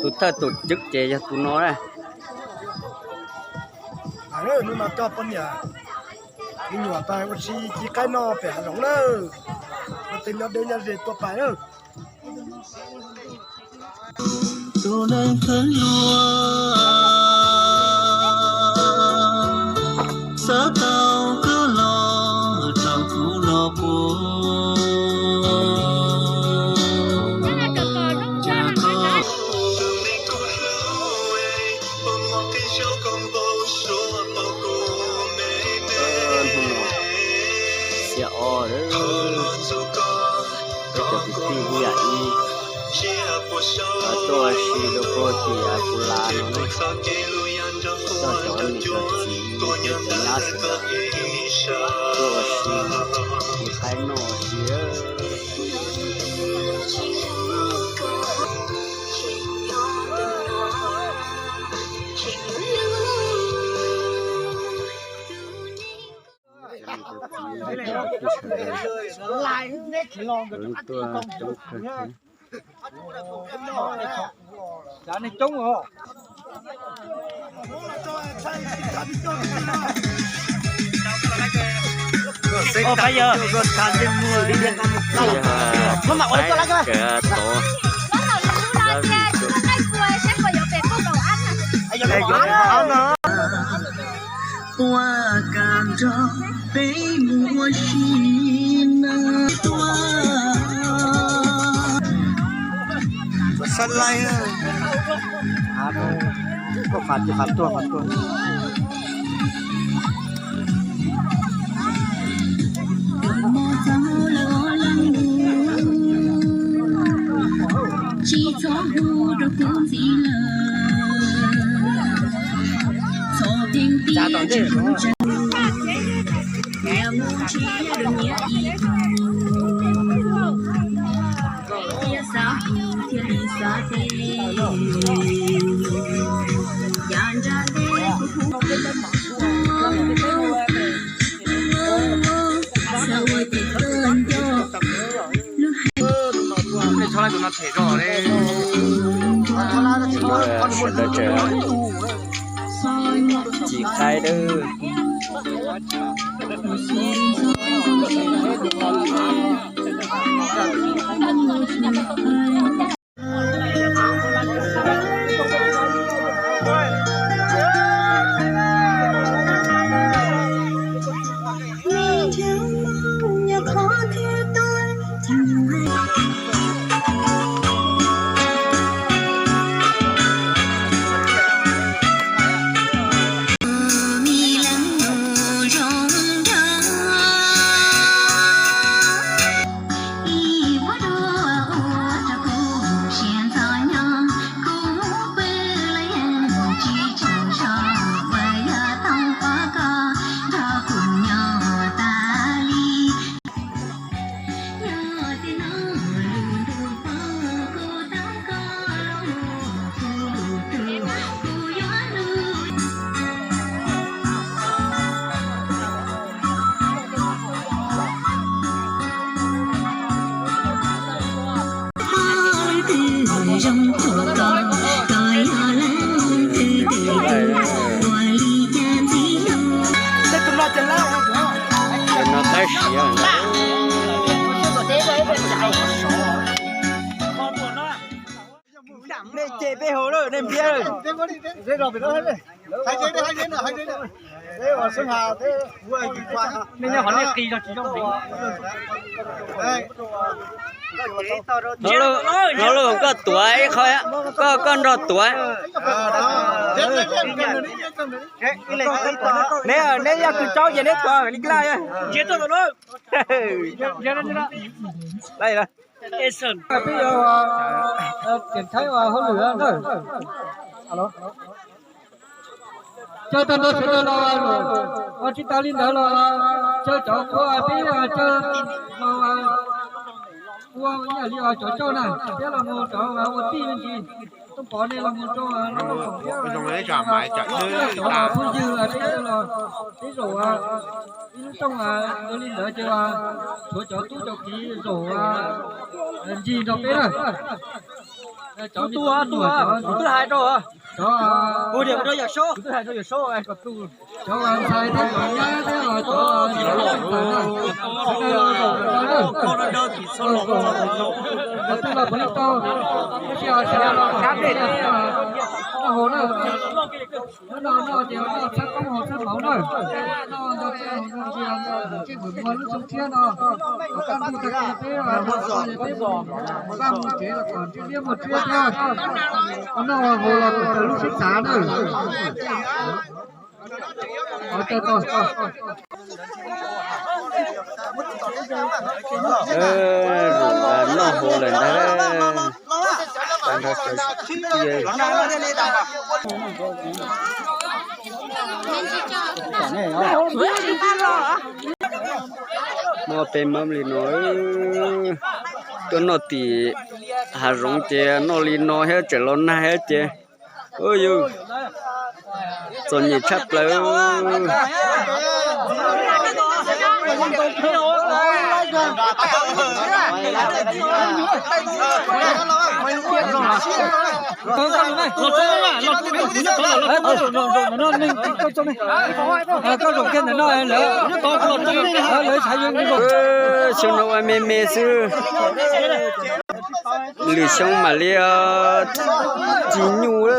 Tus thawj tus cwb ces yog tus no na. Hnub no coj poj niam me nyuam pais ua si ci qaib noj pem hav zoov lawm. Ua tej nyob deb nyob ze tuaj pais lawm. Tus neeg khaws hluas xav tau koj los rau kuv los puas. Xiab ob, peb cov kwv tij ib yam ib, tuaj ua si rau puag tim Pus Las no, coj cov niam cov txiv thiab cov nyab xwb, tuaj ua si, ci qaib noj ua si. Tuaj coob kawg thiab. Ua pab yog, pab kawg tod, ua kam nrog peb mus ua si na tuaj. Sab laij, koj qab tuaj, qab tuaj, qab tuaj. Tsis txhob hu rau kuv ntxiv lawm, txhob pheej tias tsis hlub tsees, niam mus nrhiav dua niam ib tug, thiaj xav hu thiaj li xav tes, yav nram ntej kuv hu xav ua tes kawg nco lub hais. Sawv daws tseem ci qaib dawb. Nej cem peb hauv lawm, nej npiab lawm. Nej nyob qhov nej qis zog tsis zoo heev. Hnov lawm, koj tuav ib qho, koj, koj nrog tuav. Neb, neb yog tus tsaub ces neb tuav li laj. Peb yuav tseem thaib ua hauj lwm na. Caw tag nrho sawv daws los, ua tsis tas li ntawd los caw cov qhua peb caw los ua ib yam li cov coj na, peb los mus rau ua tij me ntsis, Tooj Pov nej los mus rau phooj ywg peb los peb zaum ib lub rooj ua li ntawd ces tshuav cov tub cov kiv zaum ncig nrog peb na. Tus tus tus twb hais rau, tus twb hais rau Yawm Saub, tus twb hais rau Yawm Saub kom tus, cov ntxhais thiab cov nyab thiab cov ntxhais na, cov twb los puav leej tau, tab sis hais tias los noj haus na, noj noj ces noj txhab koob haus txhab hmoov na, noj ntau tsiaj haus ntau ntsia, tsiaj npawg muag lub xyoo tshiab no, kom kaj ntug tag kis peb mus tsev los kom ntsej liab muag tsiab thiab, noj haus los kom raws lub siab xav na. Noj haus lawm ntag. Muaj peb mab li no, tuaj noj tim hav zoov ces noj li no thiab tseem los nag thiab ces, u yus, txom nyem tshaj plaws. Xyoo no ua me me xwb. Lwm xyoo mam li ci nyuj,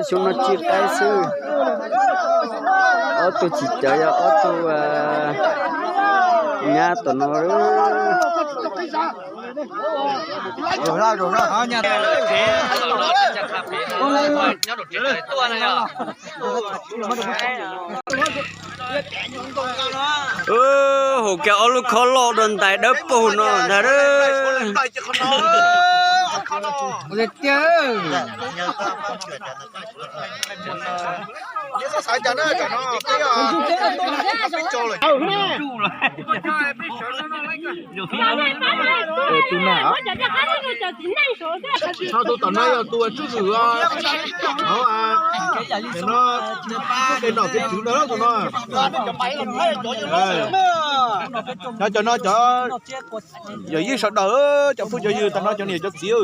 xyoo no ci qaib xwb. Ob tug txiv cawv yog ob tug nyab tom no. Haus kiag ob lub khob loj rau ntais dawb paug no ntag. Tus na, tus tom no yog tus tswj hwm, no, kev nom kev tswv ntawd tus no. Cov no cov yog ib sawv daws, cov phooj cov ywg tom no cov niam cov txiv.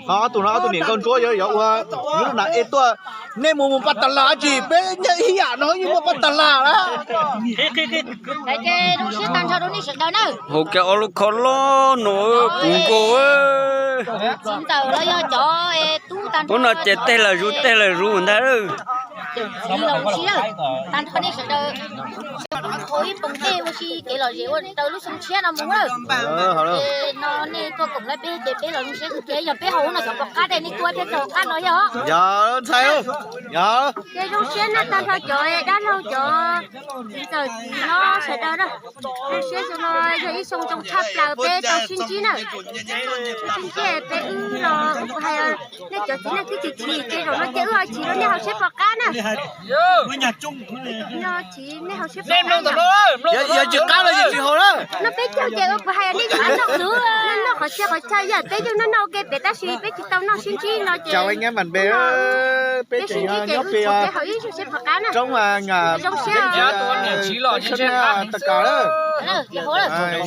Ho ob tug no ob tug niam nkauj ntsuab yuav ua, yuav lub nas es tuaj, nej mus mus paj tas las tsis, peb nyob ib yam no yeej muaj paj tas las lawm. Haus kiag ob lub khob loj no puv nkaus. Ub no ces tej lawm zuj tej lawm zuj ntag. Tag nrho nej sawv daws, ib poom tej ua si kev lom zem ua raws lub xyoo tshiab no mus. No nej tuaj koom lawv peb ces peb los zoo siab kawg kiag, yog peb haus no xyov puas qab tej, nej tuaj peb txog qab no yog. Yog ntxhais, yog. Ces zoo siab na tag nrho cov dab laug cov txiv ntxawm txiv hlob sawv daws na. Zoo siab xyoo no yog ib xyoo zoo tshaj plaws peb tau sib ntsib na. Sib ntsib peb wb los kuv hais nej cov txiv neej twb chim chim ces zaum no ces wb ho chim rau nej haus siab puas qab na. Yog tsis nej haus siab puas qab. Yog tsis qab los yog tsis haus na. No peb caug ces kuv hais nej yog dab laug xwb, noj qhov txhia qhov chaw yam peb yeej noj noj ua ke pem tab sis peb tsis tau noj sib ntsib no ces peb sib ntsib ces wb tsis peb haus ib zoo siab puas qab na. Zoo siab.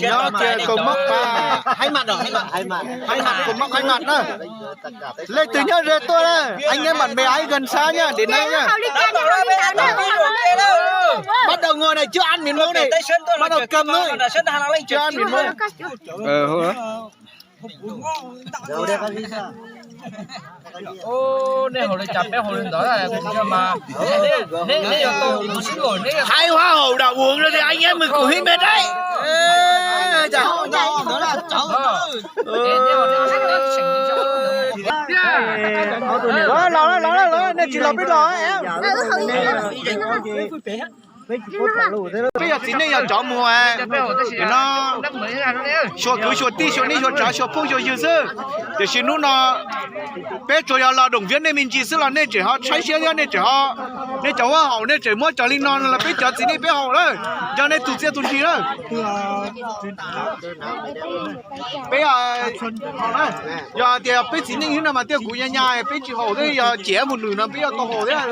Nyob kiag kaus mab, kaus mab qhaib mam na. Leej twg nyob ze tuaj na, anh em bạn bè hãy gần xa nha, để đây nha. Bắt đầu ngồi này, chưa ăn miếng món này. Bắt đầu cầm thôi. Chưa ăn miếng món. Nej haus li cas peb haus li ntawd, kuv mas nej yog tau sib laim, nej yog Thái Hoa hậu đã uống rồi thì anh em mình cũng hít mệt đấy. Los, los, los, los, nej tsis los peb los. Peb yog txiv neej yog tsov muag, no xyuas kwv xyuas tij xyuas neb xyuas tsav xyuas phooj xyuas ywg xwb. Tiam sis hnub no peb tsuas yog los động viên nej me ntsis xwb los nej tseem ho tshaib siab thiab nej tseem ho, nej cov huab haum nej tseem muab cov li no los peb cov txiv neej peb haus lawm, nco nej tus txiaj tus ntsig lawm. Peb, yog tias peb txiv neej xwb no mas thiaj kuv nyas nyas peb tsis haus thiab, yog ciav mus nws no peb yuav tau haus thiab.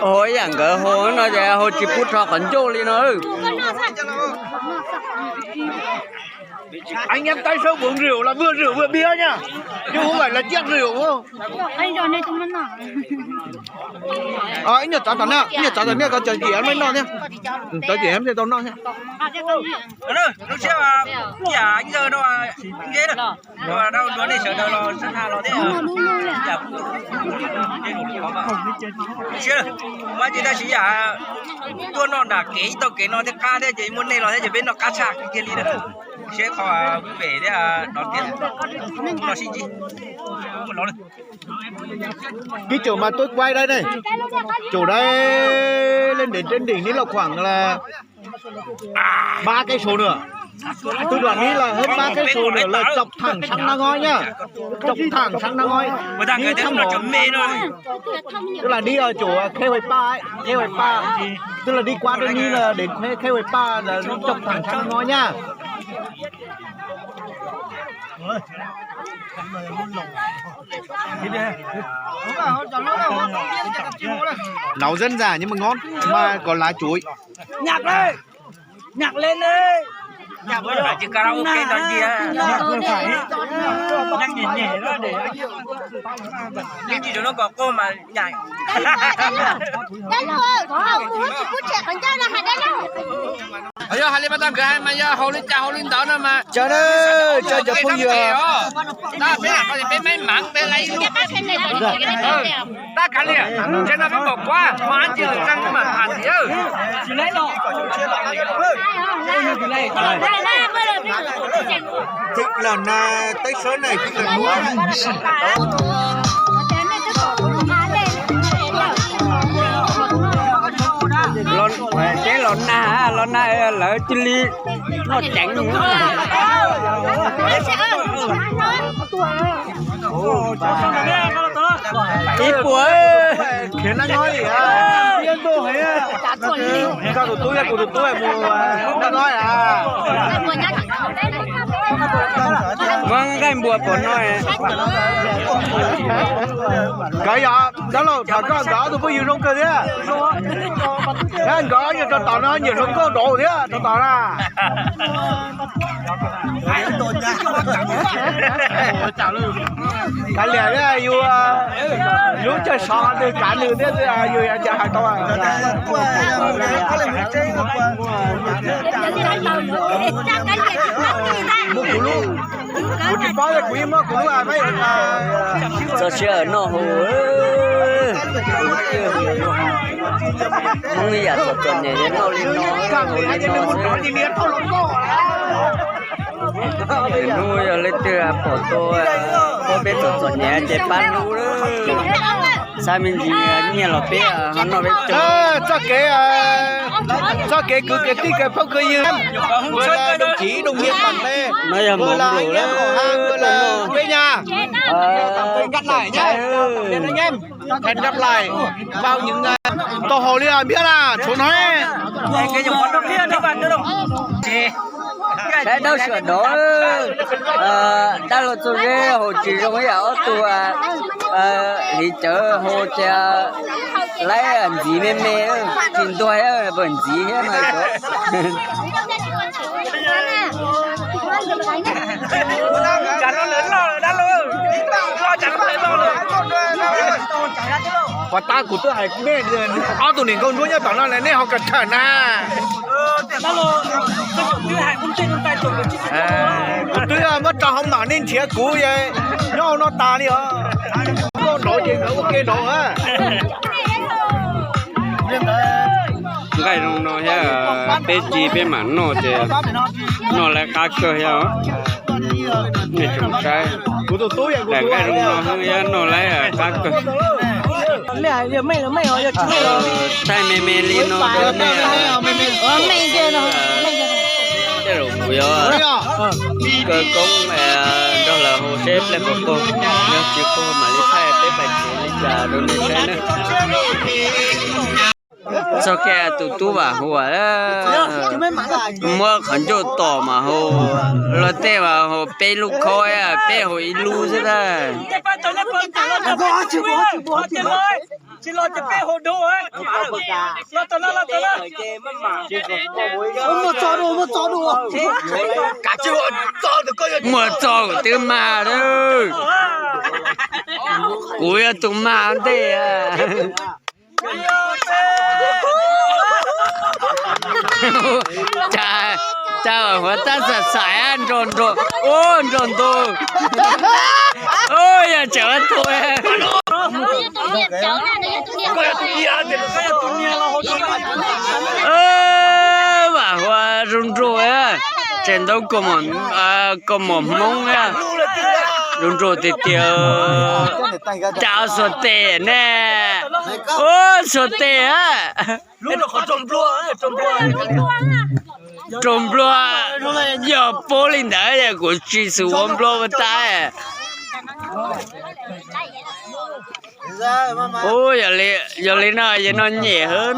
Ua ib yam nkawd haus no ces haus tsis pub rho qhov ncauj li no. Anh em tay sớm uống rượu là vừa rượu vừa bia nha. Chứ không phải là giết rượu. Ib nyuag txav tom no, ib nyuag txav tom no, koj cov diam no noj thiab. Cov diam thiaj tau noj thiab. Lub siab, ib yam ib zaug no, ib nce na. Dua nej sawv daws los sab na los thiab. Siab, mas ces tab sis yam tuaj noj nram kev ib tau kev no thiab qab thiab ces muaj nej los thiab ces peb noj qab tshaj kiag li na. Siab qhov pem thiab no tiag, noj sib ntsib. Kib caum mas tuaj quay đây này. Chủ đấy lên đến trên đỉnh Núi Lộc khoảng là ba cây số nữa. Từ đoạn đi là hơn ba cây số nữa là chọc thẳng sang Nang Ngoi nhá. Chọc thẳng sang Nang Ngoi. Đi thăm nó. Tức là đi ở chỗ Khê Huệ Pa ấy, Khê Huệ Pa. Tức là đi qua đây đi là đến Khê, Khê Huệ Pa là chọc thẳng sang Nang Ngoi nha. Nấu dân dã nhưng mà ngon, mà có lá chuối. Nhạc đây. Nhạc lên đi. Nhạc với karaoke toàn gì á. Nhạc nhẹ nhẹ đó để anh. Cái gì đó nó có cô mà nhảy. Dab laug, thaum kuv lub tsis pub tshem qhov ncauj no hais dab laug. Yog hais li mas tau nkawd hais mas yog haus li cas haus li ntawd no mas. Tso na, tso cov phooj ywg. Tab kav liam, tab kav liam, ntshe no peb npaum kuab, hmo ab tsi lwm zaj mas tham ntxiv. Txim los na, teb sab na txim los nuav. Los, teb los nag, los nag lawv cia li noj ceev. Ib puas, khiav nab nyob li, koj tus tub, kuv tus tub mus nab nyob. Muab nqaij npua pov no. Nkawd yog dab laug, tham koj nkawd ob tug phooj ywg zoo kawg thiab. Nkawd yog rau tom no nyiam hluas nkauj nraud thiab rau tom na. Kav liam, yus lub chaw sov twg kav nws thiab, yus cas hais tau. Muab kuv lub, kuv tsis paub, kuv yeej muab kuv lub. Txog sij hawm noj haus, Hmoob ib yam txom txom nyem noj li no. Hnub yog leej twg pom tau, pom peb txom txom nyem ces pab lub, xav me ntsis nyiaj los peb ho noj peb caug. Txoj kev, txoj kev kwv kwv tij kwv phooj kwv ywg, đồng chí đồng nghiệp bạn bè, no yog mov lus lawm. Peb nyab, hẹn gặp lại, tau haus li nphiab na, tshuav no. Saib dawb sawm dov, dab laug Txuj Zeb haus tsis zoo ib yam ob tug hliv cawv haus ces laib ntxiv me me, tsis ntuag thiab, ntxiv thiab no. Puas tab kuv twb hais nej, ob tug niam nkauj ntsuab nyob tom no nej ho kam thawm na. Kuv twb muab rau hauv mam nej nrhiav kuv nyob hauv no tas li os. Nkauj nraud ces nkawd ua ke nraud. Nqaij zoo no thiab, peb ci peb mam noj ces noj lawv qab kawg thiab. Nej tsoom saib, nqaij zoo no thiab noj lawv qab kawg. Thaij me me li no, tej zaum kuv yuav kawg koob nrog lawv haus seb pliag puas qaug, yog tsis qaug mam li thaij peb pais tsev li cas rau nej saib na. Txog kiag tus tub Vam Huas, muab qhov ncauj tom mas haus, luag tej mas haus peb lub khob, peb haus ib lub xwb na. Muaj txog kuv twb mag lawm. Kuv yog tus mag ntej. Cas Vam Huas tab xav xav nrog nrog, ub, nrog ntua. Ub, yog tseem ua tus Vam Huas zoo nraug, tseem ntau kaus mom Hmoob, zoo nraug tiag tiag. Cas xuas tes ne, ub, xuas tes. Raug nplua, yog paub li ntawd kuv tsis xav ua nplua ua tag. Ub, yog li no yog no nyem hwv.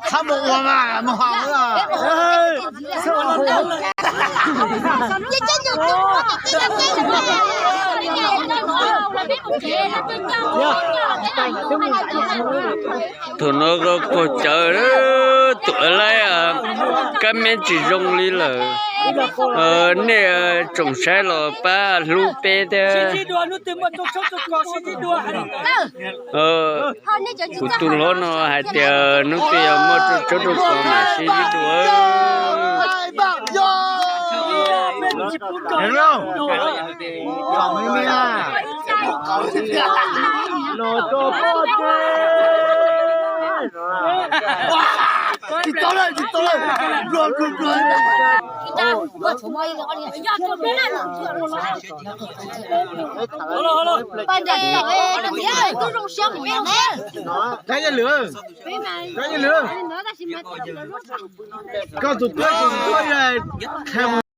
Txhob mus ua mas mus haus. Thaum no kuv cawv tuam laib, kab meb tsis zoo li lawm. Nej tsoom saib los pab hlub peb thiab. Kuv tus hlob no hais tias hnub twg yog muaj rooj tshoob rooj kos mam sib ntsib dua. Koj tus tub tus tub, qhia mus.